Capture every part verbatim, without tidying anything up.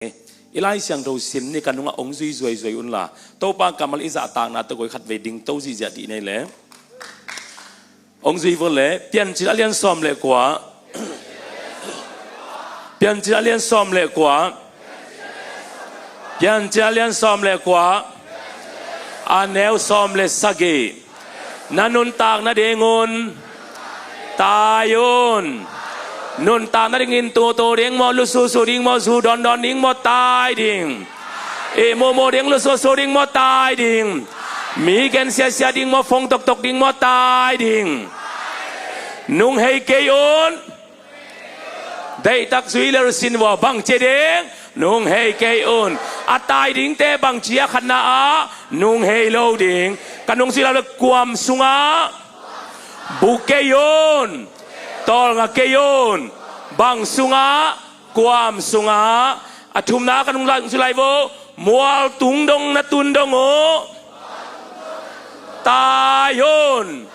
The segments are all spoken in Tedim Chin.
I Lai Siangtho sim ni, ka nungah hong zui zuaizuai unla, Topa kammal i zahtakna tawh koi khatvei dingto zihziah dih nei le. Hong zui vua le, Piancil a lian sawm le kua. Piancil a lian sawm le kua. Piancil a lian sawm le kua. A neu sawm le sagih. Na nuntak nadingun tai un. Nuntak nadingin tutu ding maw, lususu ding maw, zu dawndawn ding maw, tai ding. Ihmuhmuh ding, lususu ding maw, tai ding. Mi gen siasia ding maw, phone toktok ding maw, tai ding. Nunghei kei un. Deihtak zui lel sin vua, bangci ding? Nunghei kei un. A tai dingte bangci a? Khatna ah nunghei lo ding. Ka nung zui lo le, kuam sungah bu kei un. Tawlnga kei un. Bang sungah? Kuam sungah. A thumna ka nung zui lai vo, mual tung dong na tun dong uh tai un.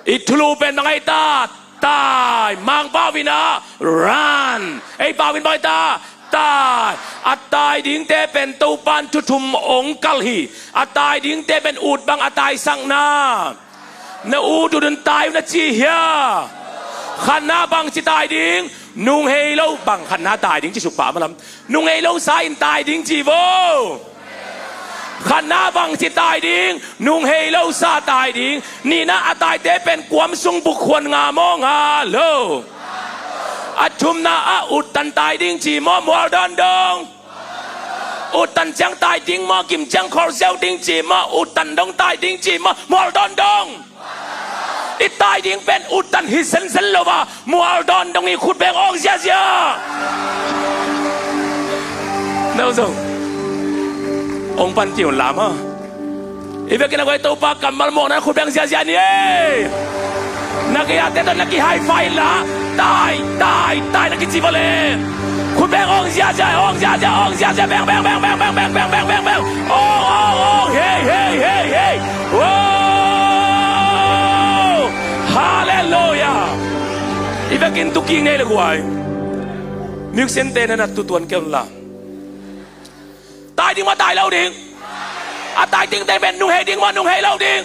I thulu pen bang ahi ta? Tai. Mangpau in ah, run. Ei pau in bang ahi ta? Tai. A tai dingte pen Topan thu thum hong kalh hi. A tai dingte pen ut bang a taisakna? Na ut ut un tai un a ci hia? Khatna bangci tai ding? Nunghei lo. Bang khatna tai ding ci suk pah malam. Nunghei lo sa in tai ding ci vo. Khatna bangci tai ding? Nunghei lo sa tai ding. Nihna a taite pen kuam sung buk khuan nga maw, nga lo? A thumna ah uttan tai ding ci maw, mual dawn dong? Uttan ciang tai ding maw, gim ciang khawlsiau ding ci maw, uttan dong tai ding ci maw, mual dawn dong? I tai ding pen uttan hi sensen lo a, mual dawn dong i khut beng awng ziazia. No zong. Ong pan ti un lam ha. I vekin a guai Topa kammal mawkna khut beng ziazia ni ei. Na gei-ate tawh na ki-high five la, tai, tai, tai na kici vua le. Khut beng awng ziazia, awng ziazia, awng ziazia, beng, beng, beng. Awng, awng, awng, hei, hei, hei, hei. Wow! Halleluiah. I vekin tuki ngei le guai. Music-te na na tutuan kei un la. Tai ding maw, tai lo ding? A tai dingte pen nunghei ding maw, nunghei lo ding?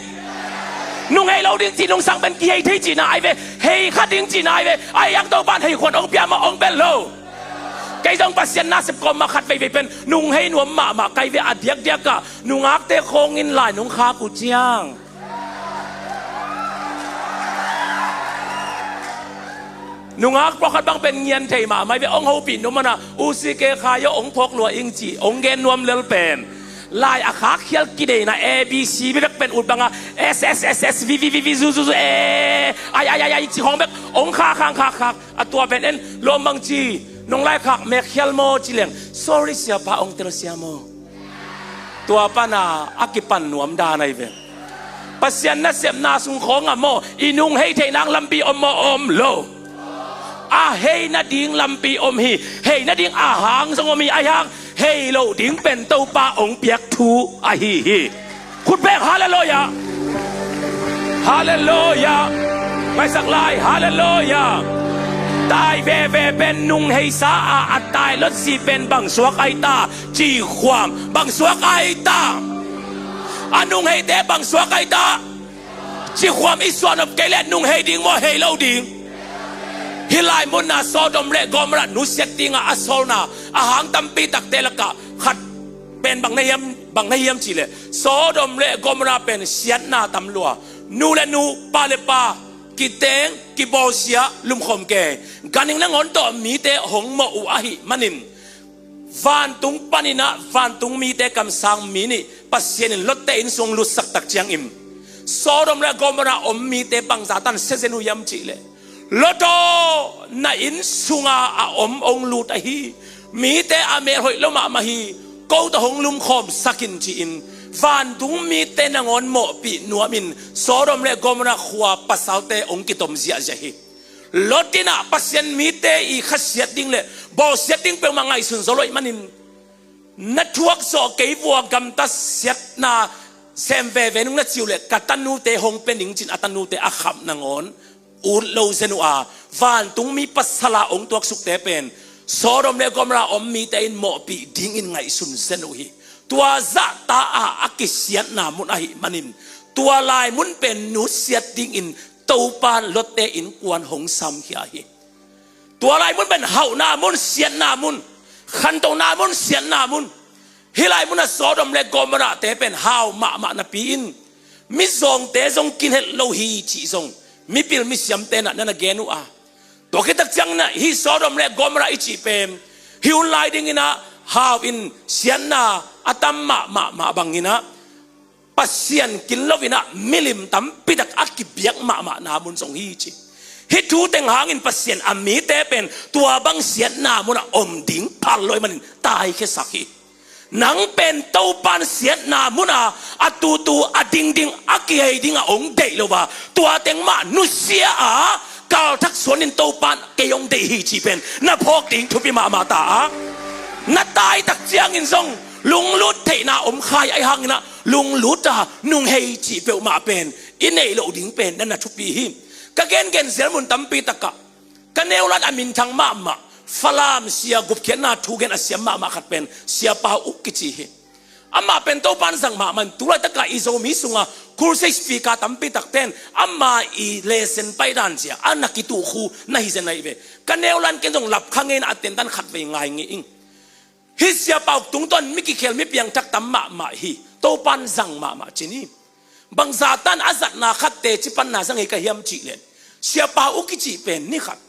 Nunghei lo ding ci nungsang pen kihei thei cihna ai ve. Hei kha ding cihna ai ve. Ai ang Topan hei khuan ong pia maw, ong pel lo. Kei zong Pasian nasep kawm mah khat veivei pen nunghei nuam mahmah kai ve, a diakdiak ah nungakte khawng in lai nung khak uh ciang. Nungak pawlkhat bang pen ngian thei mahmah hi ve, ong hopih nuam mana usi ke khayo ong phawk lua ing ci ong gen nuam lel pen. Lai a khak khial kideina A B C bek pen ut banga S S S S V V V V zu zu zu e ai ai ai ai ci khawng bek ong khak khak khak khak. A tua pen en lawm bang ci nong lai khak mek khial maw ci leng sorry siapa ong tel sia maw. Tua pana a kipan nuam dan ahi ve. Pasian nasepna sung khawngah maw i nunghei theih nang lampi om maw, om lo? A hei nading lampi om hi. Hei nading a hang zong om hi, ahi hang hei loh ding pen Topa ong piak thu ahi hi. Khut beng, halleluiah. Halleluiah. Maisak lai, halleluiah. Tai veve pen nungheisa a, a tai lotsi pen bangsuak ahi ta? Cikhuam. Bangsuak ahi ta? A nungheite bangsuak ahi ta? Cikhuam. I suahnop kei leh nunghei ding maw, hei lo ding? Hih lai munna Sodom le Gomorrah nusiat dingah a sawlna a hang tampi takte lakah khat pen bang na hiam, bang na hiam cihleh Sodom le Gomorrah pen siatna tam lua. Nu le nu, pa le pa, kiteng, kibawlsia, lumkhawm kei. Ganhing nangawn tawh mite hong mawh uh ahih manin vantung paninah vantung mite kamsang mi nih Pasian in Lot-te inn sung lutsak tak ciangin Sodom le Gomorrah om mite bangza tan siazen uh hiam cihleh, Lot aw, na inn sunga a om ong lut ahi mite a mel hoih lo mahmah hi, ko tawh hong lumkhawmsak in ci-in vantung mite nangawn mawhpih nuamin Sodom le Gomorrah khua pasalte ong kitom ziahziah hi. Lot in ah Pasian mite i khasiat ding le bawlsiat ding peuhmah ngaihsun zo lo ahih manin, na thuak zawh kei vua, gamtat siatna sem veve nung na ci uh leh ka tanute hong pia ning cin a tanute a khap nangawn ut lo zen uh a, vantung mi pasala ong tuaksukte pen Sodom le Gomorrah om mite in mawhpih dingin ngaihsun zen uh hi. Tua zahta a a kisiatna mun ahih manin tua lai mun pen nusiat dingin Topa Lot-te innkuan hong samkhia hi. Tua lai mun pen hauhna mun, siatna mun, khantohna mun, siatna mun. Hih lai munah Sodom le Gomorrah-te pen hau mahmah napi-in mizawngte zong kinhelh lo hi cih zong mipil misiamte na na gen uh a, tua khit tak ciangin ah hih Sodom le Gomorrah i cih pen hih hun lai dingin ah hau in siatna a tam mahmah mah bangin ah Pasian kin loin ah milim tampi tak a kibiak mahmahna mun zong hi ci. Hih thu teng hangin Pasian a mite pen tua bang siatna munah om ding phal lo ahih manin taikhia sak hi. Nang pen Topan siatna muna a tutu a dingding a kihei ding a hong deih lo a, tua teng mah nusia a kalthak suanin Topan kei hong deih hi cih pen na phawk ding thupi mahmah ta a, na tai tak ciangin zong lunglut theihna om kha ahih hangin ah lunglut a nunghei cih peuhmah pen i neih loh ding pen na na thupi hi. Ka gengen zel mun tampi takah ka neulan a minthang mahmah Falam sia gupkhiatna thugen a siam mahmah khat pen Sia Pa Uk kici hi. Amah pen Topan zang mahmah in tu laitaka i Zomi sunga crusade speaker tampi takten ama i lesson pai dan cia a na kituh khu na hi zen ahi ve. Ka neulan ken zong lapkha ngeina a tentan khatvei ngai ngei ing. Hih Sia Pa Uk tungtawn mi kikhel mi piangthak tam mahmah hi. Topan zang mahmah cin hi. Bangzah tan a zatna khat teci panna zang hi ka hiam cih len Sia Pa Uk kici pen ni khat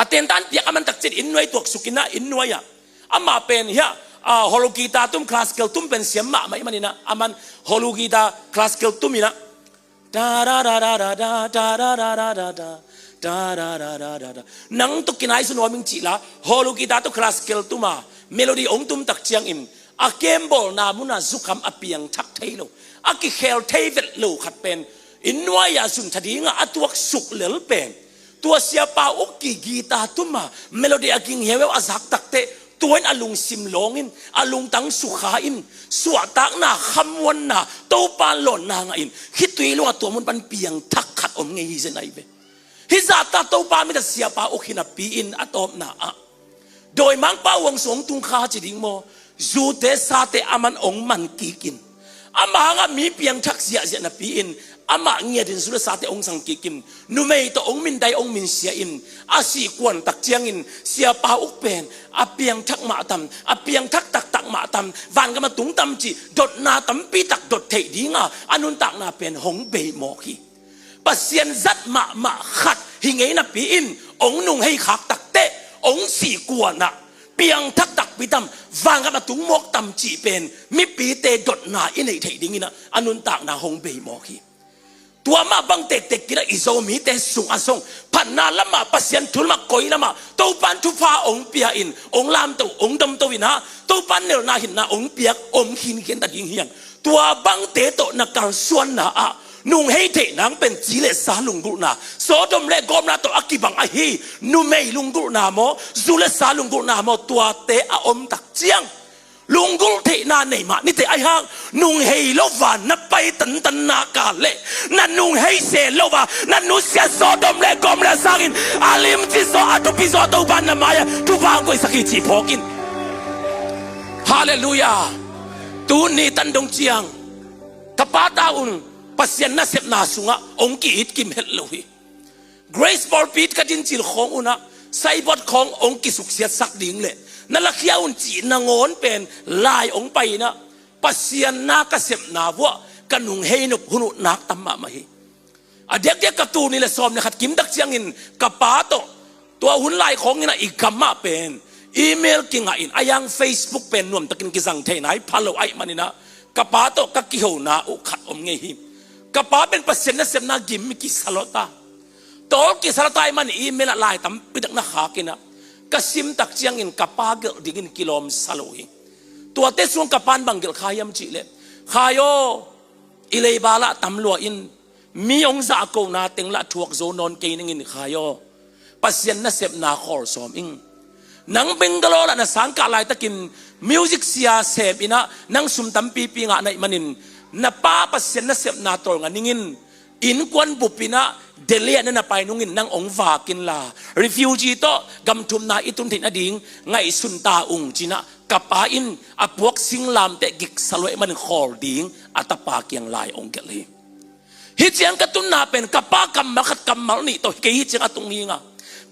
a tentan piak a man tak ciang inn nuai tuaksuk in ah inn nuai ah amah pen hiah, ah, hollow guitar tum, classical tum pen siam mahmah ahih manin ah a man hollow guitar classical tum in ah da da da da da da da da da da da da da da da da. Nang tawh kinai su nuam ing cih la hollow guitar tawh classical tum a melody hong tum tak ciangin a kembawlna muna zukham a piangthak thei lo, a kikhel thei vet lo khat pen inn nuai-ah zun tha dingah a tuaksuk lel pen tua Sia Pa Uk ki guitar tum a melody a ging hiauhiau a zak takteh tua in a lungsim lawng in, a lungtang sukha in, suahtakna, khamuanna, Topa lawnna ngah in khitui lungah tua mun pan piangthak khat om ngei hi zen ahi ve. Hih zahta Topa mita Sia Pa Uk hi napi-in a tawpna ah dawimangpa huang sung hong tung kha ci ding maw? Zute sate a man hong man kik in, ama hangah mi piangthak ziahziah napi-in amah ngiatin zu le sate hong zang kik in, numei tawh hong mindai hong minsia in, a sihkuan tak ciangin Sia Pa Uk pen a piangthak mah tam, a piangthak taktak mah tam, vangam a tung tam cih dotna tampi tak dot theih dinga a nuntakna pen hong bei mawk hi. Pasian zat mahmah khat hi ngei napi-in hong nunghei khak takteh hong sihkuan ah piangthak takpi tam, vangam a tung mawk tam cih pen mipite dotna i neih theih dingin ah a nuntakna hong bei mawk hi. Tua mah bang tektek kinah i Zomite sungah zong phatna lamah, Pasian thu lamah, koi lamah Topan thupha hong pia in, hong lamto, hong domto in ah Topan nelna hinna hong piak om khinkhian ta ding hi hang. Tua bangte tawh na kalsuanna ah nunghei theih nang pen ci le sa lunggulhna, Sodom le Gomorrah tawh a kibang ahi numei lunggulhna maw, zu le sa lunggulhna maw, tuate a om tak ciang lunggulh theihna nei mah nite ahi hang, nunghei lo va na pai tantan nak leh, na nunghei se lo va na nusia Sodom le Gomorrah sangin a limci zaw, a thupi zaw Topa na mai-ah thupha hong koihsak hi cih phawk in. Halleluiah. Tuni tan dong ciang ka pa ta un Pasian nasepna sungah hong ki-it kim het lo hi. Grace Pulpit ka din cil khawng unah saibot khawng hong kisuksiatsak ding le na lakhia un cih nangawn pen lai hong pai inah Pasian na ka sepna vuah ka nunghei nop hun uh nak tam mahmah hi. A diakdiak ka tul nih le sawm le khat kim tak ciangin ka pa tawh tua hun lai khawng inah i gam ah pen email kingah in, a yang Facebook pen nuamtakin kizang thei nai pha lo ahih maninah ka pa tawh ka kihona uh khat om ngei hi. Ka pa pen Pasian nasepna gim mi kisa lawta, tawl kisa lawta ahih manin email ah lai tampi tak na khak inah ka sim tak ciangin ka pa gelh dingin kilawm sa lo hi. Tuate sung ka pan bang gelh kha hiam cih leh, Khai aw, i leiba lah tam lua in, mi hong zahkona teng lah thuak zo nawn kei ning in Khai aw, Pasian nasepna khawl sawm ing. Nang Bangalore lah na sangkah laitakin music sia sem inah nang sum tampipi ngah na hih manin na pa Pasian nasepna tawlnga ning in, innkuan bup inah Delhi ah na na pai nungin nang hong vak inla, refugee tawh gam thumna i tun theih nading ngaihsun ta ung, ci-in ah ka pa in a puak singlamteh giksa lua ahih manin khawl ding a tapa kiang lai hong gelh hi. Hih ciang ka tunna pen ka pa kammal khat kammal nih tawh kei hih ciang a tung hi ing a,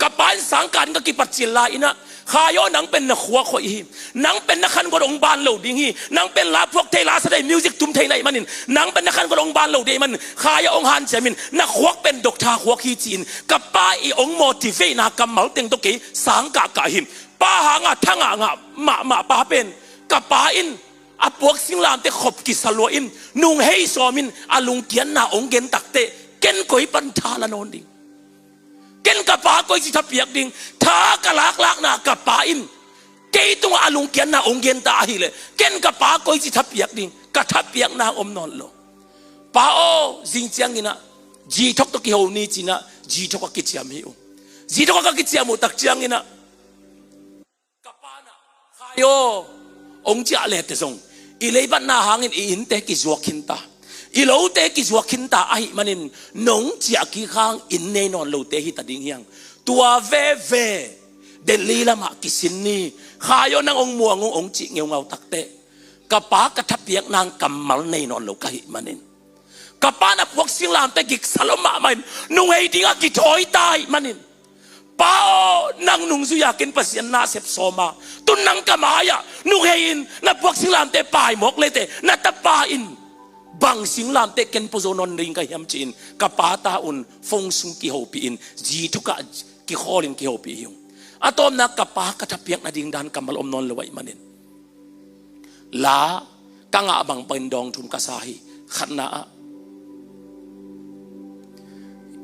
ka pa in sangkah in ka kipat cil lai-in ah, Khai aw, nang pen na khuak hoih hi. Nang pen na khan gual hong ban lo ding hi. Nang pen la phuak thei, la sa thei, music tum thei na hih manin, nang pen na khan gual hong ban lo ding ahih manin Khai aw, hong hanciam in, na khuak pen doctor khuak hi, ci-in ka pa i hong motivate na kammal teng tawh kei sangkah kah hi. Pa hanga thangah ngah mahmah pa pen, ka pa in a puak singlamteh khop kisa lua in nung hei sawmin a lungkiatna hong gen takteh, ken koi pan tha la nawn ding? Ken ka pa koici thapiak ding? Tha ka laklakna ka pa in kei tungah a lungkiatna hong gen ta ahih leh, ken ka pa koici thapiak ding? Ka thapiakna om nawn lo. Pa aw, zing ciangin ah G-Talk tawh kiho ni, ci-in ah G-Talk ah kiciam hi ung. G-Talk ah ka kiciam uh tak ciangin ah ka pa in ah, Khai aw, hong ciah le teh zong, i leibatna hangin i innte kizuak khin ta, i lote kizuak khin ta ahih manin, nong ciah kik hang inn nei nawn lote hi ta ding hi hang. Tua veve Delhi lamah kisin ni. Khai aw, nang hong muang ung, hong cih ngeungau takteh, ka pa ka thapiak nang kammal nei nawn lo ka hih manin, ka pa in a puak singlamteh giksa lua mahmah in nung hei ding a kithawi ta ahih manin, Pa aw, nang nungzui-a ken Pasian na sep sawm a, tu-in nang ka mai-ah nung hei-in na puak singlamteh paimawk le teh, na tapa in bang singlamteh ken pua zo nawn ding ka hiam, ci-in ka pa ta un phone sung kihopih in, G-Talk ah kikhawlin kihopih hi ung. A tawpna, ka pa ka thapiak nading dan kammal om nawn lo ahih manin, la ka ngah bang bangin dawng thum ka sa hi. Khatna ah,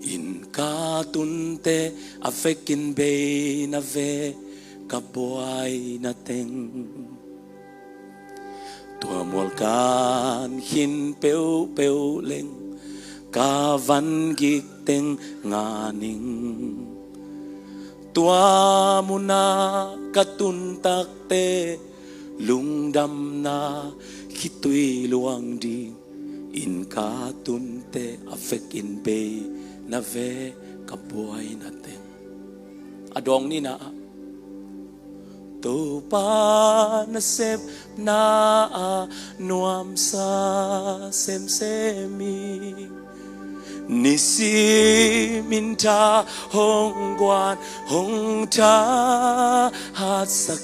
inn ka tun teh a vekin bei na ve ka buaina teng, tua mual kan khin peuhpeuh leng ka van gik teng ngah ning. Tua munah ka tun takteh lungdamna khitui luang ding, inn ka tun teh a vekin bei na ve ka buaina teng. A dawng nihna ah, Topa nasepna ah nuamsa semsem hi. Nisim in tha hong guan, hong thahatsak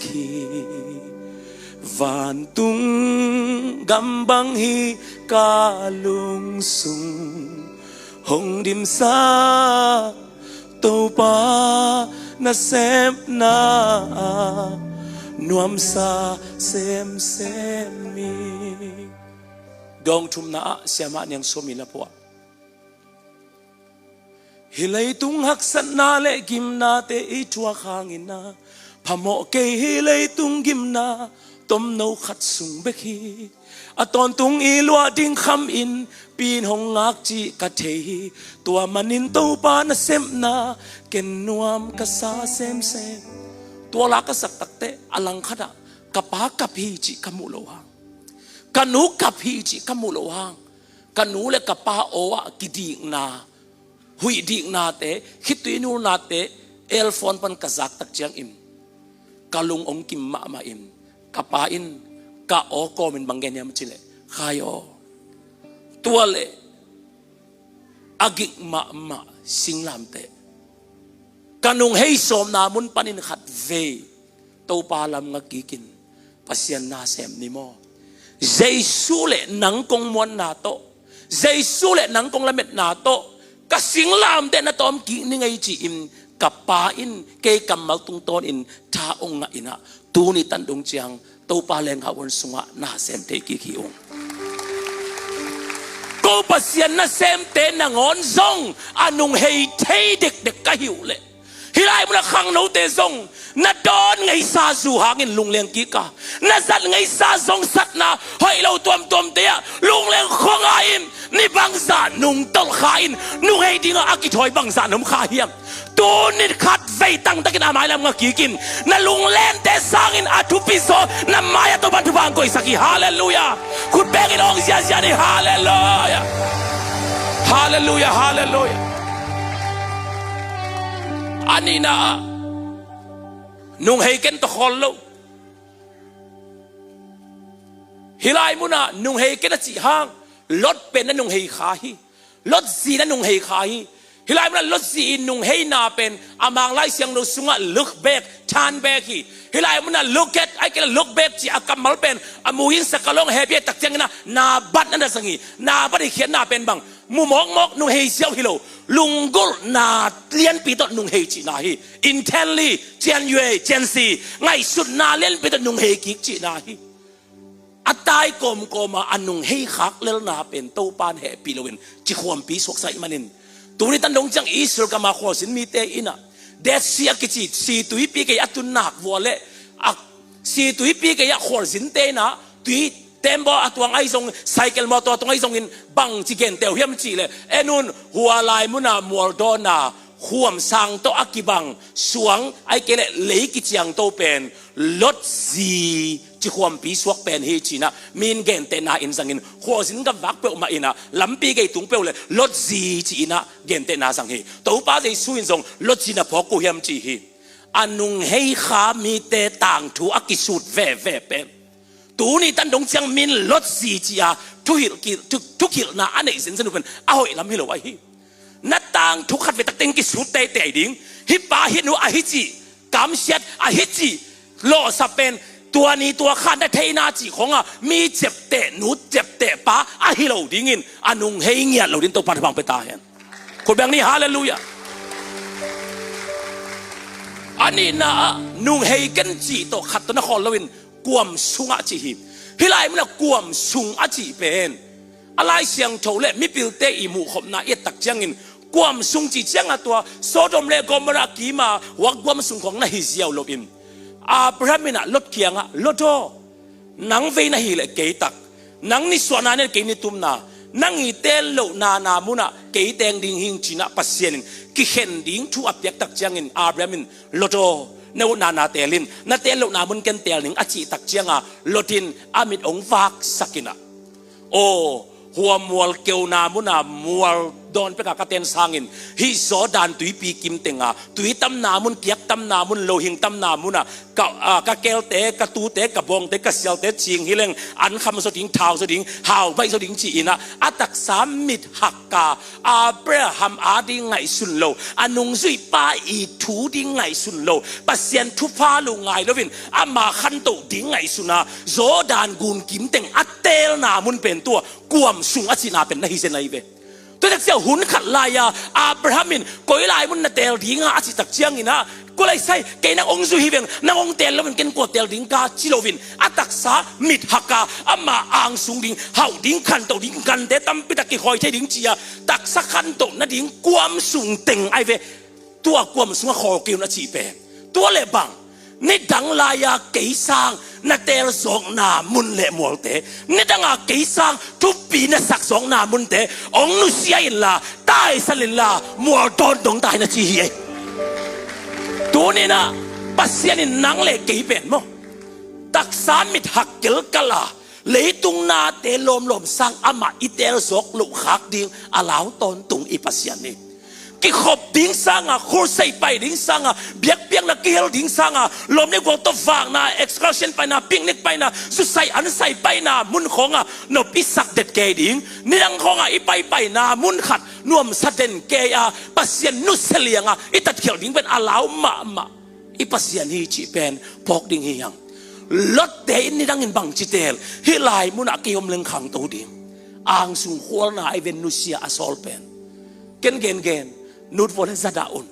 hi. Vantung gam bang hi ka lungsung, hong dimsa Topa nasepna ah nuamsa semsem hi. Dawng thumna ah, Siamah Niang Sawmi lap uh ah, hih leitung haksatna le gimnate i thuak hangin ah, phamawh kei hih leitung gimna tomno khat sung bek hi. A tawntung i luah ding kham innpi in hong ngak cih ka thei hi. Tua manin Topa nasepna ken nuam ka sa semsem. Tua la ka sak takteh, a langkhat ah ka pa kap hi cih ka muh loh hang, ka nu kap hi cih ka muh loh hang, ka nu le ka pa aw ah kidikna, huih diknate, khitui nulnate, earphone pan ka zak tak ciangin ka lung hong kim mahmah in, ka pa in ka aw kawmin bang gen hiam cih leh, Khai aw, tua leh a gik mahmah singlamteh, ka nung hei sawmna mun panin khatvei Topa lam nga kikin Pasian na sem ni maw? Jesu le nang kong muanna tawh, Jesu le nang kong lametna tawh ka singlamteh na tawm kik ning ei, ci-in ka pa in kei kammal tungtawnin tha hong ngah in ah, tuni tan dong ciang Topa lenggah huan sungah na sem thei kik hi ung. Ko Pasian nasemte nangawn zong a nung hei thei dekdek ka hi uh leh, hih lai munah khangnote zong na dawn ngeisa zu hangin lungleng kik a, na zat ngeisa zong satna hoih lo tuamtuamte ah lungleng khua ngai in, ni bangzah nung tolh kha in, nung hei dingah a kithawi bangzah na om kha hiam? Tuni khatvei tangtakin a mailam nga kikin na lunglente sangin a thupi zaw na mai-ah Topan thupha hong koihsak hi. Halleluiah. Khut bengin hong ziazia ni. Halleluiah. Halleluiah. Halleluiah. A nihna ah, nunghei ken tawh khawl lo. Hih lai munah nunghei ken a cih hang, Lot pen na nunghei kha hi. Lot zi na nunghei kha hi. Hih lai munah Lot zi i nungheina pen a Mang Lai Siangtho sungah look back, turn back hi. Hih lai munah look at, ai kei la look back cih a kammal pen a mu in sakalong hehpih a tak ciangin ah, nabat na na zang hi. Nabat i khiatna pen bang, mu mawkmawk nunghei ziau hi lo. Lunggulhna lianpi tawh nunghei cihna hi. Intently, cian yue, cian si, ngaihsutna lianpi tawh nunghei kik cihna hi. A tai kawmkawm a, a nunghei khak lelna pen Topa in hehpih loin cikhuampi suaksak ahih manin, tuni tan dong ciang Israel gam a khualzin mite in ah, Dead Sea a kici, si tuipi gei a tun nak vua le, a si tuipi gei a khualzinte in ah, tui tembaw a tuang ahi zong, cycle mawtaw a tuang ahi zongin bangci gente uh hiam cih leh, en un, hua lai munah mualdawn a, khuamsang tawh a kibang suang, ai kei leh lei kiciangto pen Lot zi cikhuampi suak pen hi ci-in ah, mi in gentehna in zangin, khualzin gamvak peuhmah in ah, lampi gei tung peuh leh Lot zi ci-in ah gentehna zang hi. Topa Jesu in zong Lot zi na phawk uh hiam ci hi. A nunghei kha mite tangthu a kisut veve pen, tuni tan dong ciang mi in Lot zi ci-a thuhilh kil-, thu-, thukilhna a neih zenzen uh pen a hoih lam hi lo ahi hi. Na tangthu khat ve tak teng kisut teitei ding. Hih pa hih nu ahi cih kamsiat, ahi cih lawhsa pen, tua ni tua kha na theihna cih khawngah mi ciapteh nu ciapteh pa ahi lo dingin a nunghei ngiat lo ding Topa thupha pia ta hen. Khut beng ni, halleluiah. A nihna ah, nunghei ken cih tawh khat tawh na khawl loin kuam sungah ci hi. Hih lai munah kuam sung a cih pen, a Lai Siangtho le mipilte i muhkhopna i et tak ciangin, kuam sung cih ciangah tua Sodom le Gomorrah kima huak guam sung khawng na hi ziau loin, Abraham in ah Lot kiangah, Lot aw, nang vei na hi leh kei tak, nang nisuahna ne kei nitumna, nang i teel lohna na munah kei teng ding hing ci-in ah Pasian in kikhen ding thu a piak tak ciangin Abraham in, Lot aw, na utna na teel in, na teel lohna mun ken teel ning a cih tak cianga Lot in a mit hong vaksak in ah, aw, hua mual keuna muna mual dawn peka ka ten sangin, hih Jordan tuipi kim tenga tui tamna mun, kiak tamna mun, lohing tamna muna ka, a, ka kelte, ka tute, ka bawngte, ka sialte cing hi leng, an kham zaw ding, thau zaw ding, hau baih zaw ding ci-in ah, a taksa mit hak a, Abraham a ding ngaihsun lo, a nungzuihpa i thu ding ngaihsun lo, Pasian thupha lo ngai loin ama khantoh ding ngaihsun a, Jordan gun kim teng a teelna mun pen tua kuam sung a cihna pen na hi zen ahi ve. Tua tak ciang hun khat lai-a Abraham in koi lai mun na teel dinga a cih tak ciangin ah, kua lai sai, kei nang hong zui hi veng, nang hong teel loin ken kua teel ding ka ci loin, a taksa mit hak a, ama angsung ding, hauh ding, khantoh ding, gante tampi tak kikhawi thei ding ci-a, taksa khantoh nading kuam sung teng ahi ve. Tua kuam sungah khawl kei un a cih pen, tua le bang, nidang lai-a kei sang na teel zawkna mun le mualte, nidanga kei sang thupi na sak zawkna munte hong nusia inla, taisan inla, mual dawn dong ta hen a ci hi ei. Tuni-in ah Pasian in nang le kei pen maw, taksa mit hak kelkal a, leitung nate lawmlawm sang amah i teel zawk loh khak ding a lau tawntung i Pasian hi. Kikhop ding sanga, khulsei pai ding sanga, biakpiakna kihel ding sanga, lawm le gual tawh vakna, excursion paina, picnic paina, zusai ansai paina mun khawnga nop i sak det kei ding, nidang khawnga i paipaina mun khat nuamsa den kei a, Pasian nusia lianga i tatkhialh ding pen a lau mahmah i Pasian hi cih pen phawk ding hi hang. Lotte in nidangin bangci teel, hih lai munah kei om leng khangto ding. Angsung khualna ahi ve nusia a sawl pen. Ken gengen, nut vua le zadah un.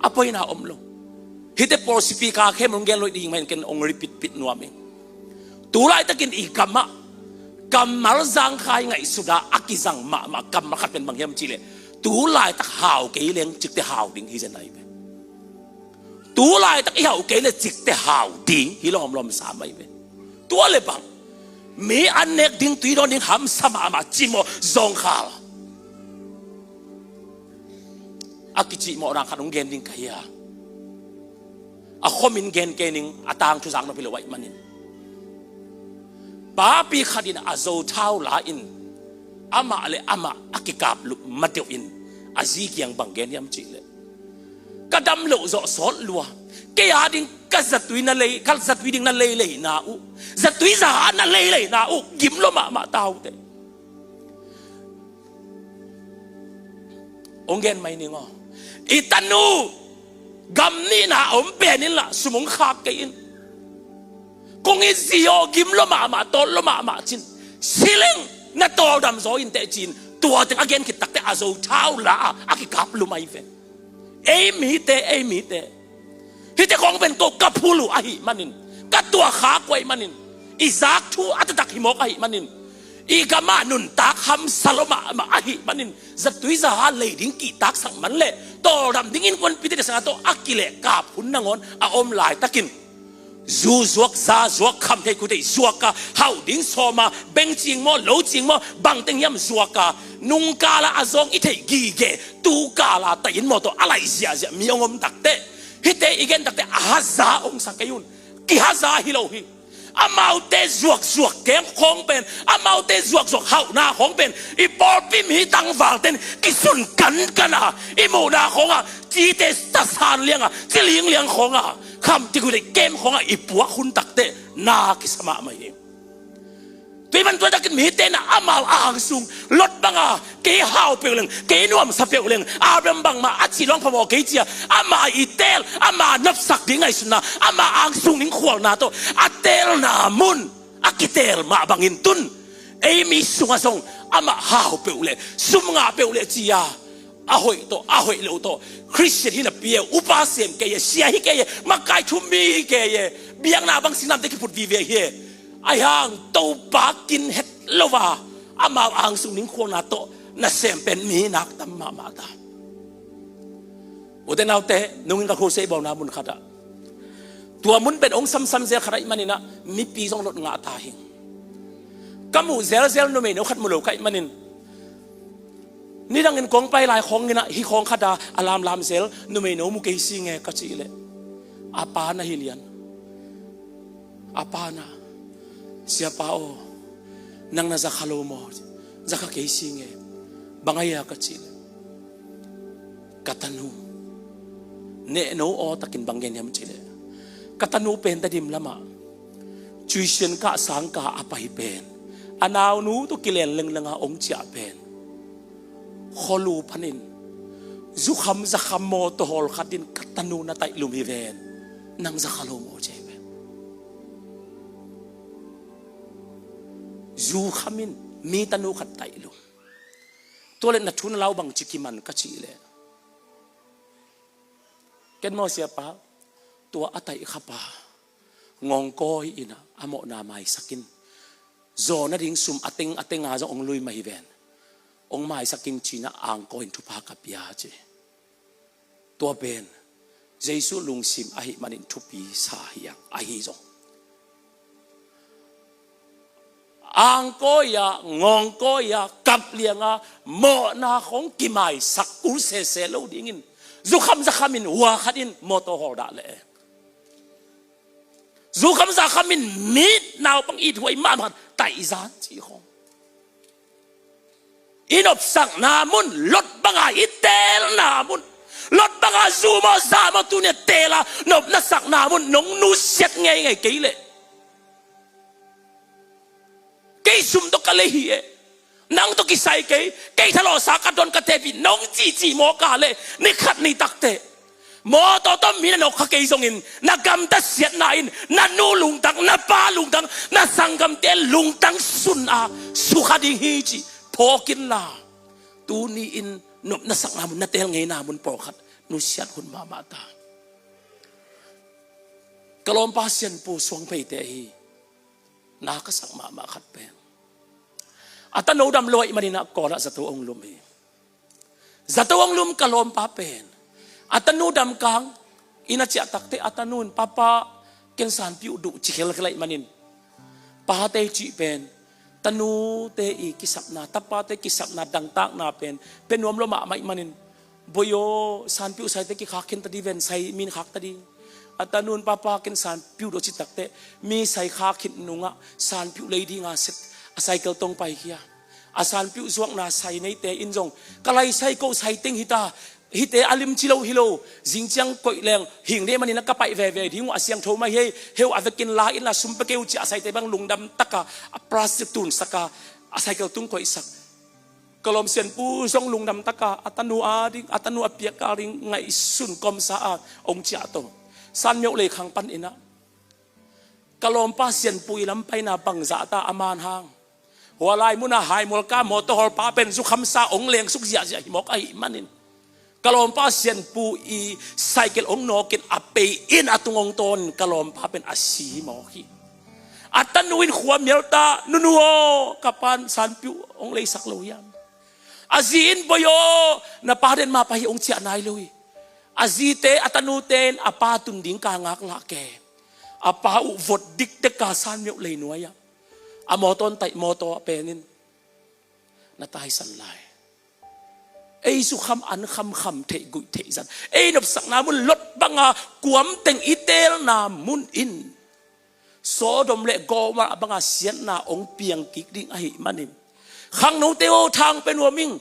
A poina om lo. Hihte pawl sipi ka khem hong gen loih ding mahin ken hong repeat pit nuam ing. Tulaitakin i kamah kammal zangkhai ngaihsuta a kizang mahmah kammal khat pen bang hiam cihleh, tulaitak hau kei leng cikte hau ding hi zen ahi ve. Tulaitak i hauh kei le cikte hau ding hi lawmlawm sa mai ve. Tua le bang, mi an nek ding, tui dawn ding hamsa mahmah cimawh zawngkhal a kicihmawhna khat hong gen ding ka hi a, a khomin gen kei ning, a tangthu zak nop hi lo ahih manin. Papi khat in a zo thau la in amah le amah a kikaplup madeuh in a zi kiang bang gen hiam cihleh, ka dam loh zawh sawt lua. Kei a ding ka zatui na lei, ka zatui ding na leilei na uh, zatui za a na leilei na uh, gim lua mahmah ta uh teh. Ong gen mai ning aw. I tanu gam nihna a om pen in lah sum ong khak kei in. Kong i zi aw, gim lua mahmah, tawl lua mahmah cin. Siling na tawldam zaw in teh cin. Tua teng a gen khit tak teh a zo thau la a, a kikap lua mai ve. Ei mite, ei mite. Hite khong pen ko ka phul uh ahih manin, ka tuah khak uh ahih manin, i zak thu a taktak hi mawk ahih manin, i gam ah nuntak hamsa lua mahmah ahih manin, zatui za a lei ding kihtaksak man leh tawldam ding innkuanpihte tawh a kilehkap hun nangawn a om laitakin, zu zuak, za zuak, kham thei, khu thei zuak a, hauh ding sawm a, beng cing maw, lo cing maw, bang teng hiam zuak a, nung kal a a zawng i theih gige, tu kal a tai in mawtaw a laih ziahziah mi hong om tak teh, hihte i gen tak teh a haza hong sa kei un. Kihaza hi lo hi. Amaute zuakzuak keng khawng pen, amaute zuakzuak hauhna khawng pen, i pawlpi mi tangvalte'n kisun kankan a, i muhna khawng ah cite tasan liang a, ci lingliang khawng a, kham thei, khu thei kem khawng a i puak hun tak teh na kisa mahmah hi. Tua ahih man tua takin mite na amau angsung Lot bang a, kei hau peuh leng, kei nuamsa peuh leng, Abraham bangmah a cih luang phamawh kei ci a, ama i teel, ama nopsak ding ngaihsutna, ama angsung ding khualna tawh a teelna mun a kiteel mah bangin tun ei mi sungah zong amah hau peuh leh, sum ngah peuh leh ci a, a hoih tawh, a hoih loh tawh, Khristian hi napi e, upa sem kei e, sia hi kei e, makai thum mi hi kei e, biakna bang singlamteh kiphut vive hi e. Ahi hang Topa kin het lo a, amau angsung ding khualna tawh nasem pen mi nak tam mahmah ta. Ute naute, nungin ka khual sei bawlna mun khat ah, tua mun pen ong samsam zel khat ahih manin ah, mipi zong lot ngah ta hi. Ka muh zelzel numeino khat mu lo ka hih manin, nidangin kong pai lai khawngin ah, hih khawng khat ah a lamlam zel numeino mu kei si nge ka cih leh, a pa na hi lian. A pa na, "Siapa aw, nang na za kha lo maw?" "Za kha kei si nge. Bang a hia?" ka cih leh, "Ka tanu, nehno aw takin bang gen hiam cih leh, ka tanu pen Tedim lamah tuition kah sangkah a pai pen, a naunu tawh kilen lengleng a ong ciah pen, khualu panin zukham zakham mawtaw hawl khat in ka tanu na taihlum hi ven. Nang za kha lo maw?" ci hi ven. Zukham in mi tanu khat taihlum. Tua leh na thu na lau bangci kiman ka cih leh, "Ken maw, Siapa, tua a taihkhapa Ngawngkawi in ah a mawhna maisak in, zawh nading sum a teng a teng a zong ong lui mah hi ven. Ong maisak ing," ci-in ah Angkawi in thupha ka pia ci. Tua pen Jesu lungsim ahih manin thupi sa hi hang, ahi zong Angkawi ah, Ngawngkawi ah, kap liang a, mawhna khawng kimaisak kul sese lo dingin, zukham zakham in hua khat in mawtaw hawl dah leh, zukham zakham in mi naupang ithuai mahmah khat taihzan cih khawng. I nopsakna mun, Lot banga i teelna mun, Lot banga zu maw za maw tuni a teel a nopna sakna mun nong nusiat ngeingei kei leh, "Kei sum tawh ka lei hi e, nang tawh kisai kei, kei thalawhsa ka dawn ka tepih," nong cihcih mawk a leh, ni khat ni tak teh mawtaw tawh mi na nawk kha kei zongin, na gamtat siatna in na nu lungtang, na pa lungtang, na sanggamte lungtang sun a sukha ding hi cih phawk inla, tuni-in nopna sakna mun, na teel ngeina mun pawlkhat nusiat hun mahmah ta. Ka lawmpa Sianpu Suang Pheite hi. Na ka sak mahmah khat pen, a tanu dam lo ahih manin ah Kawl ah zato ong lum hi. Zato ong lum ka lawmpa pen, a tanu dam kang inn a ciah tak teh a tanu in, "Papa, ken sanpiuh duh," ci khelkhel ahih manin, pate cih pen, tanute i kisapna, tapate kisapna dangtakna pen pia nuam lua mahmah ahih manin, "Bawi aw, sanpiuh saite kikhak khin ta dih ven, sai min khak ta dih." A tanu in, "Papa, ken sanpiuh duh," ci tak teh, mi sai khak khit nungah sanpiuh lei ding a set a cycle tawh ong paikhia. A sanpiuh zuakna sai neite in zong, "Ka lai sai ko, sai teng hi ta, Hihte a limci lo hi lo, zingciang koih leng hing dei manin a ka paih veve ding uh, a siangtho mah hi. Heu a vekin la in la sum pia kei uh ci a, a saite bang lungdam taka a plastic tunsaka a cycle tung koihsak. Ka lawm sianpu zong lungdam taka a tanu a ding, a tanu a piak a ding ngaihsun kawmsa a hong ciah to. San Myo Lei khang pan in ah ka lawmpa sianpu i lampaina bangzah ta a man hang. Hua lai munah haimualka mawtaw hawlpa pen zukhamsa hong lengsuk ziahziah hi mawk ahih manin, ka lawmpa sianpu i cycle hong nawkin a pei in a tung hong tawnin ka lawmpa pen a si hi mawk hi. A tanu in khua mialta, "Nunu aw, ka pan sanpiuh hong leisak lo hiam?" A zi in, "Bawi aw, na pa den mah pai hi, hong ciah nai lo hi." A zite, a tanute in a pa tun ding ka ngak lah ke. A pa uh vot dikdek a San Myo Lei nuai ah a mawtaw taih, mawtaw a pen in na taisan lai. Ei zukham an khamkham theih guih theih zan, ei nopsakna mun Lot banga kuamteng i teelna mun in Sodom le Gomorrah banga siatna hong piang kik ding ahih manin, khangnote aw, thang pia nuam ing.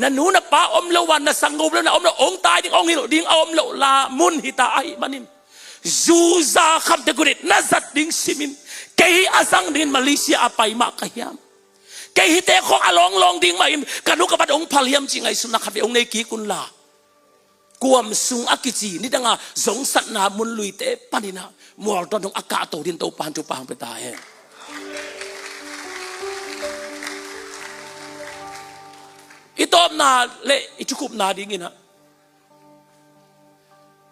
Na nu na pa om lo a, na sanggam lo na om lo, hong tai ding, hong hilh ding a om loh la mun hi ta ahih manin, zuza khamte gunit na zat ding simin, kei a zang dingin Malaysia a pai mah ka hiam? Kei hihte khawng a lawnglawng ding mahin ka nu ka pa hong phal hiam cih ngaihsutna khat vei hong nei kik un la. Kuam sung a kici nidanga zongsatna mun luite panin ah mualdawn dong a kahto dingin Topa'n thupha hong pia ta hen. I tawpna le i thukhupna dingin ah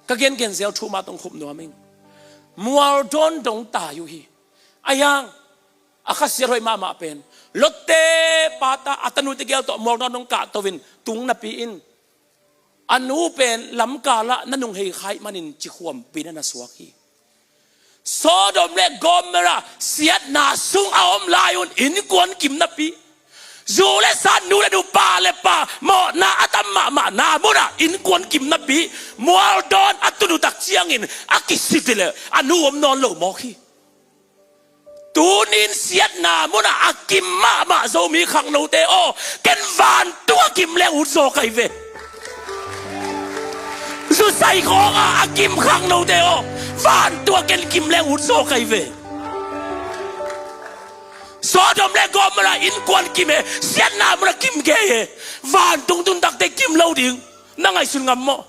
ka gengen zel thu mah tawh khup nuam ing. Mualdawn dong tai uh hi. Ahi hang a khasiat hoih mahmah pen, Lotte pata a tanute gel tawh mualdawn dong kahto in tung napi in, a nu pen lamkalah na nunghei kha ahih manin cikhuampi na na suak hi. Sodom le Gomorrah siatna sung a om lai un innkuan kim napi, zu le sa, nu le nu, pa le pa, mawhna a tam mahmahna munah innkuan kim napi, mualdawn a tun uh tak ciangin a kisit hi leh a nu om nawn lo mawk hi. Tunin siatna munah a kim mahmah Zomi khangnote aw, ken vantung a kim leng ut zaw ka hi ve. Zusai khawngah a kim khangnote aw, vantung a ken kim leng ut zaw ka hi ve. Sodom le Gomorrah innkuan kim e, siatna munah kim kei e. Vantung tun takte kim lo ding na ngaihsun ngam maw?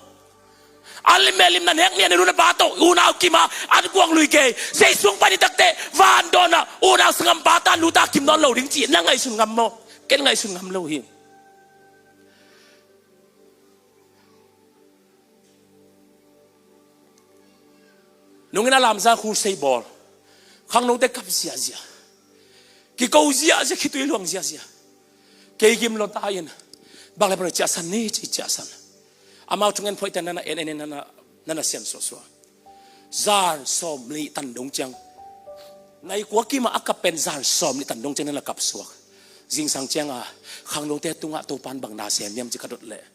A lim e lim na nek nia, na nu na pa tawh unau kim a, an kuang lui kei. Jesu hong pai ni takte vandawnah unau sanggam pa ta nu ta kim nawn lo ding cih na ngaihsun ngam maw? Ken ngaihsun ngam lo hi. Nungin a lamzang khur sei bawl, khangnote kap ziahziah, kiko ziahziah, khitui luang ziahziah. Kei gim lo ta in, bang le bang le ciahsan ni ci ciahsan. Amau thungen phoihte nana en en in nana, nana sian suahsuah. Zan sawm nih tan dong ciang, nai kua kimah a kap pen zan sawm nih tan dong ciang nana kap suak. Zingsang cianga khangnote tungah Topa'n bang na sem hiam ci ka dot leh,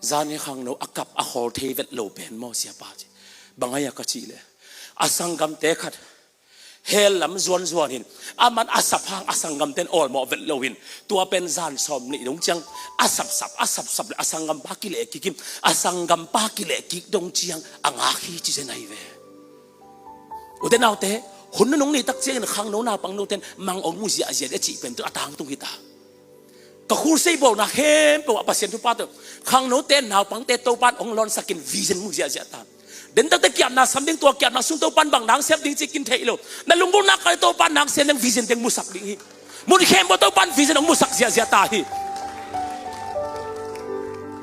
zan hi khangno a kap a khawl thei vet lo pen maw siapa ci. Bang ahi a ka cih leh, a sanggamte khat hell lam zuanzuan in, aman a sap hang a sanggamte'n awlmawh vet lo in, tua pen zan sawm nih dong ciang a sapsap, a sapsap le a sanggampa kileh kik in, a sanggampa kileh kik dong ciang a ngak hi ci zen ahi ve. Ute naute, hun nunung ni tak ciangin khangno naupangnote'n mang ong mu ziahziah ding a cih pen tu a tangtung hi ta. Ka khur sei bawlna khempeuh ah Pasian thupha tawh khangnote naupangte Topa'n ong lawnsakin vision mu ziahziah ta. Den takte kiapna sam ding, tua kiapna sung Topa'n bang nang sem ding cih kin theih lo. Na lunggulhna kal Topa'n nang sem ding vision teng musak ding hi. Mun khempeuh Topa'n vision ong musak ziahziah ta hi.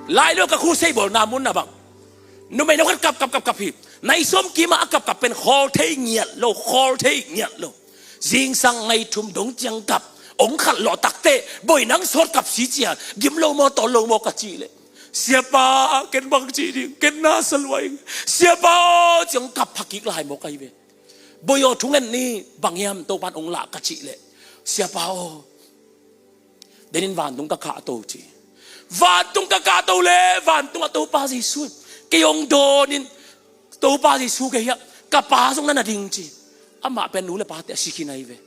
Lai lo ka khur sei bawlna mun na bang, numei no khat kap kap kap kap hi. Nai sawm kimah a kap kap pen khawl thei ngiat lo, khawl thei ngiat lo. Zingsang ngai thum dong ciang kap, ong khalh lawh takte, boi nang sawt kap si cia, gim lo maw, tawl lo maw ka cih leh, siapa, ken bang cih ding, ken na sa lua ing. Siapa aw, ci ong kap phakik lai maw ka hi ve. Boi aw, thungen ni, bang hiam Topa'n ong lah ka cih leh, siapa aw, denin vantung ka kahto ci. Vantung ka kahto le, vantung a Topa Jesu kei ong dawnin, Topa Jesu kei hiah, ka pa zong na na ding ci. Amah pen nu le pate a si khin ahi ve.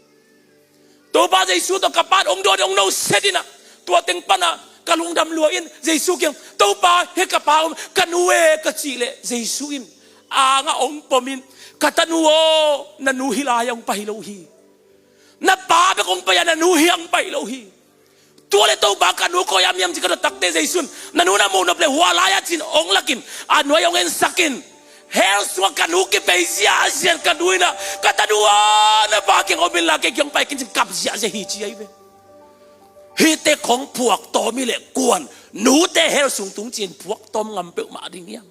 Topa Jesu tawh ka pa'n ong dawn, ong no set in ah, tua teng panah Ka lungdam lua in Jesu kiang, "Topa, hih ka pa om, ka nu e," ka cih leh Jesu in a angah hong pom in, "Ka tanu aw, na nu hih lai-ah hong pai lo hi. Na pa bek hong pai a, na nu hih hong pai lo hi. Tua leh Topa, ka nu koi-ah om hiam?" ci ka dot takteh Jesu in, "Na nu na muh nop leh hua lai-ah cin hong lak in, a nuai hong ensak in. Hell sungah ka nu kipei ziahziah in, ka nu in ah, 'Ka tanu aw, na pa kiang om inla kei kiang hong pai kin,' cin kap ziahziah hi," ci ahi ve. Hihte khong phuak tawm hi leh kuan nute hell sung tung ci-in phuak tawm ngam peuhmah ding hiam?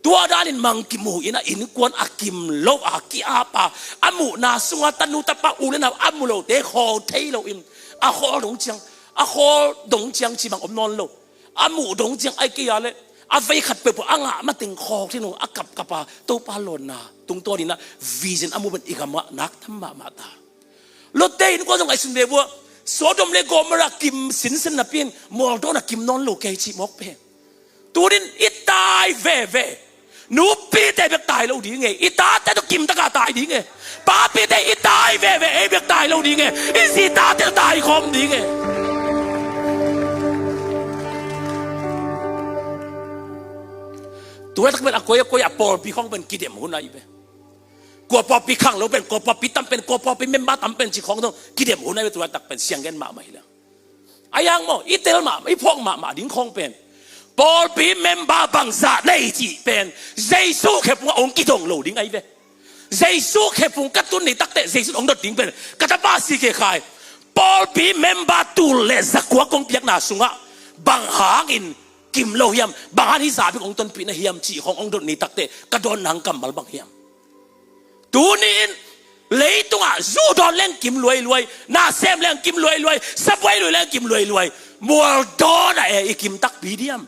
Tua danin mang kimu in ah innkuan a kim lo a ki-ap a, a muhna sungah tanu tapa u le nau a mu lote khawl thei lo in, a khawl dong ciang, a khawl dong ciang ci bang om nawn lo. A muh dong ciang ahih kei a leh a vei khat peuhpeuh a ngah mateng khawl thei lo, a kapkap a, Topa lawnna tungtawn in ah vision a mu pen i gamah nak tham mahmah ta. Lotte innkuan zong ngaihsun ve ua, Sodom le Gomorrah kim sinsen napi in mualdawn a kim nawn lo kei cih mawk pen. Tunin i tai veve. Nupite bek tai lo ding e. I tate tawh kimtaka tai ding e. Papite i tai veve, ei bek tai lo ding e. I zi tate tawh tai khawm ding e. Tua tak pen a koi a koi a pawlpi khawng pen kidem hun ahi ve. Kua pawlpi khanglo pen, kua pawlpi tam pen, kua pawlpi member tam pen ci khawng dong kidem hun ahi ve, tua tak pen siang gen mahmah hi leng. A yang maw, i tel mahmah, i phawk mahmah ding khawng pen, pawlpi member bangzah nei cih pen Jesu khephung ah hong kidong lo ding ahi ve. Jesu khephung ka tun ni takteh Jesu hong dot ding pen, ka tapa si khe khai, pawlpi member tul le zakua kong piakna sungah bang hangin kim lo hiam, bang hang hih zah bek hong tonpih na hiam cih khawng hong dot ni takteh ka dawn nang kammal bang hiam? Tuni-in leitungah zu dawn leng kim luailuai, na sem leng kim luailuai, sabuai lui leng kim luailuai, mual dawn ah e i kim takpi diam?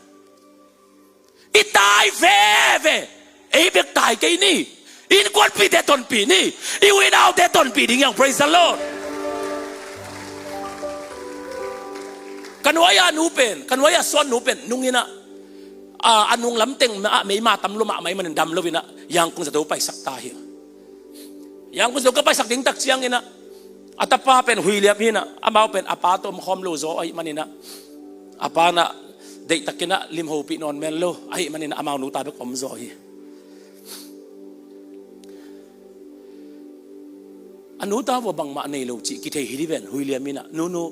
I tai veve, ei bek tai kei ni. Innkuanpihte tonpih ni. I u i naute tonpih ding hiang. Praise the Lord. Ka nuai-a nu pen, ka nuai-a suan nu pen nung in ah, a, a nung lamteng ah meima tam lua mahmah ahih manin dam lo in ah Yangon zato paisak ta hi. Yangon zato ka paisak ding tak ciangin ah, a tapa pen huiliam hi in ah, amau pen a pa tawh omkhawm lo zaw ahih manin ah, a pa in ah deihtakin ah lim hopih nawn men lo ahih manin ah amau nu ta bek om zaw hi. A nu ta vua bangmah nei lo cih kithei hi dih ven, huiliam in ah, "Nunu,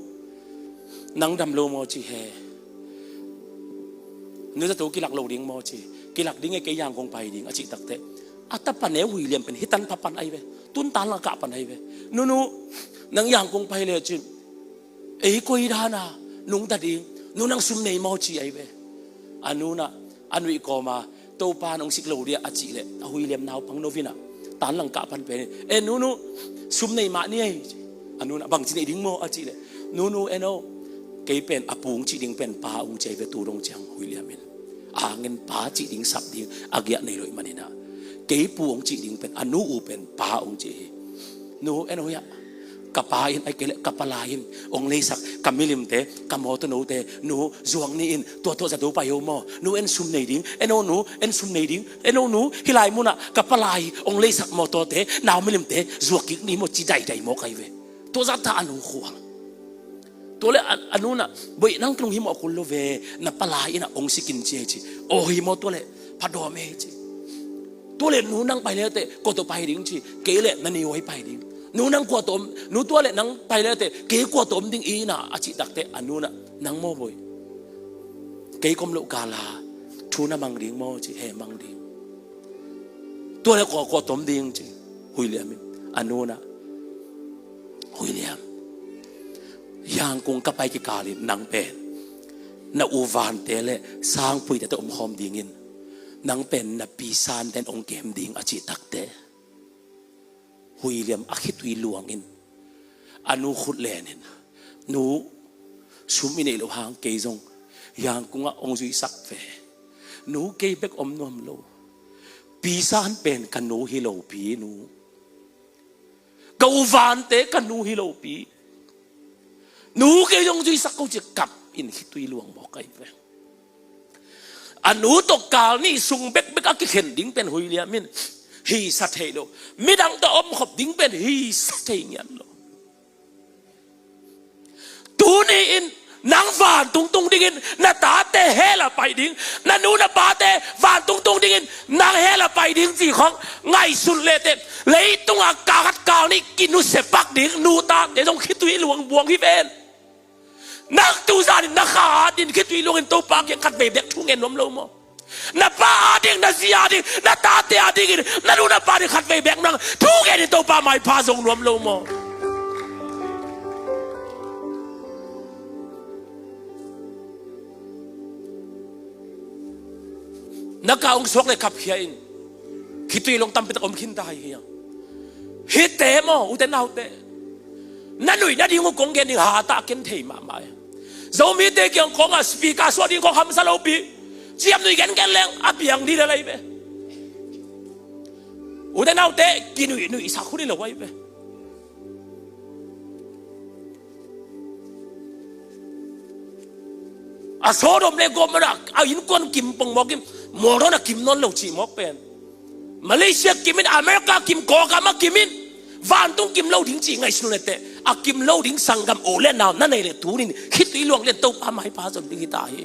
nang dam lo maw?" ci, "He." "Nu zato kilak lo ding maw?" ci. "Kilak ding e, kei Yangon pai ding," a cih takteh, a tapa neu huiliam pen hih tan pha pan ahi ve. Tun tan lang kah pan ahi ve. "Nunu, nang Yangon pai le cin, ei koi dan a nungta ding? Nu, nang sum nei maw?" ci ahi ve. A nu in ah a nuih kawm a, "Topa in hong sik lo dih a," a cih leh a huiliam naupang no in ah tan lang kah pan pen in, "E nunu, sum nei mah ni ei," ci. A nu in ah, "Bangci nei ding maw?" a cih leh, "Nunu, en o, kei pen a pu hong cih ding pen pa hong ci ahi ve tu dong ciang," huiliam in. A hang in pa cih ding sap ding a giah nei lo ahih manin ah, kei pu hong cih ding pen, a nu u pen pa hong ci hi. "Nu, en o, hiah ka pa in, ahih kei leh ka palai in hong leisak ka milimte, ka mawtaw note, nu, zuak ni in, tua tawh zato pai o maw? Nu, en sum nei ding, en o nu, en sum nei ding, en o nu, hih lai munah ka palai hong leisak mawtawte, nau milimte zuak kik ni maw?" ci daidai mawk ahi ve. Tua zah ta a nu khual. Tua leh a, a nu in ah, "Boi, nang tung hi maw, a kul lo ve, na palai in ah hong sik in," ci ahi ci. "Aw, hi maw, tua leh pha dawm e," ci. "Tua leh nu, nang pai le teh kua tawh pai ding?" ci. "Kei leh na ni huai pai ding." "Nu, nang kua tawh om, nu, tua leh nang pai le teh kei kua tawh om ding i inn ah?" a cih takteh a nu in ah, "Nang maw, boi, kei ka om loh kal a thu na mang ding maw?" ci. "He, mang ding." "Tua leh kua, kua tawh om ding?" ci. Huiliam in, a nu in ah, "Huiliam, Yangon ka pai kikal in nang pen na u Vante le Sangpuite tawh omkhawm ding in, nang pen na pi Sante in hong kem ding," a cih takteh, huiliam a khitui luang in, a nu khut len in, "Nu, sum i neih loh hang kei zong Yangon ah hong zuisak ve. Nu, kei bek om nuam lo. Pi San pen ka nu hi lopi, nu. Ka u Vante ka nu hi lopi. Nu, kei zong zuisak ko," ci-a kap in khitui luang mawk ahi ve. A nu tawh kal nih sung bekbek a kikhen ding pen huiliam in hisa thei lo. Midang tawh omkhop ding pen hisa thei ngiat lo. Tuni in Nang vantung tung dingin na tate hell ah pai ding, na nu na pate vantung tung dingin nang hell ah pai ding cih khawng ngaihsun leh teh, leitungah kal khat kal nih kinusia pak ding nu tate zong khitui luang buang hi ven. Nang tu zanin na kha adingin khitui luangin Topa kiang khatvei bek thu ngen nuam lo maw? Na pa ading, na zi ading, na tate adingin, na nu na pa ading khatvei bek nang thu ngenin Topa maipha zong nuam lo maw? Na ka hong suak leh kapkhia in. Khitui luang tampi tak om khin ta hi hi a. Hihte maw, ute naute, na nuih nading uh kong gen ding, hatah ken thei mahmah hi. Zomite kiang khawngah speaker suah ding khawng hamsa lopi, ciamnuih gengen leng a piang ding lel ahi ve. Ute naute, kinuihnuihsak hun hi lo ahi ve. A Sodom le Gomorrah a innkuan kim pongmawk in, mawldawn a kim nawn lo cih mawk pen, Malaysia kim in, America kim, Kawlgam a kim in, vantung kim lo ding cih ngaihsun leh teh, a kim lo ding sanggam u le nau na nei leh tunin khitui luang lian Topa maipha zon ding hi ta hi.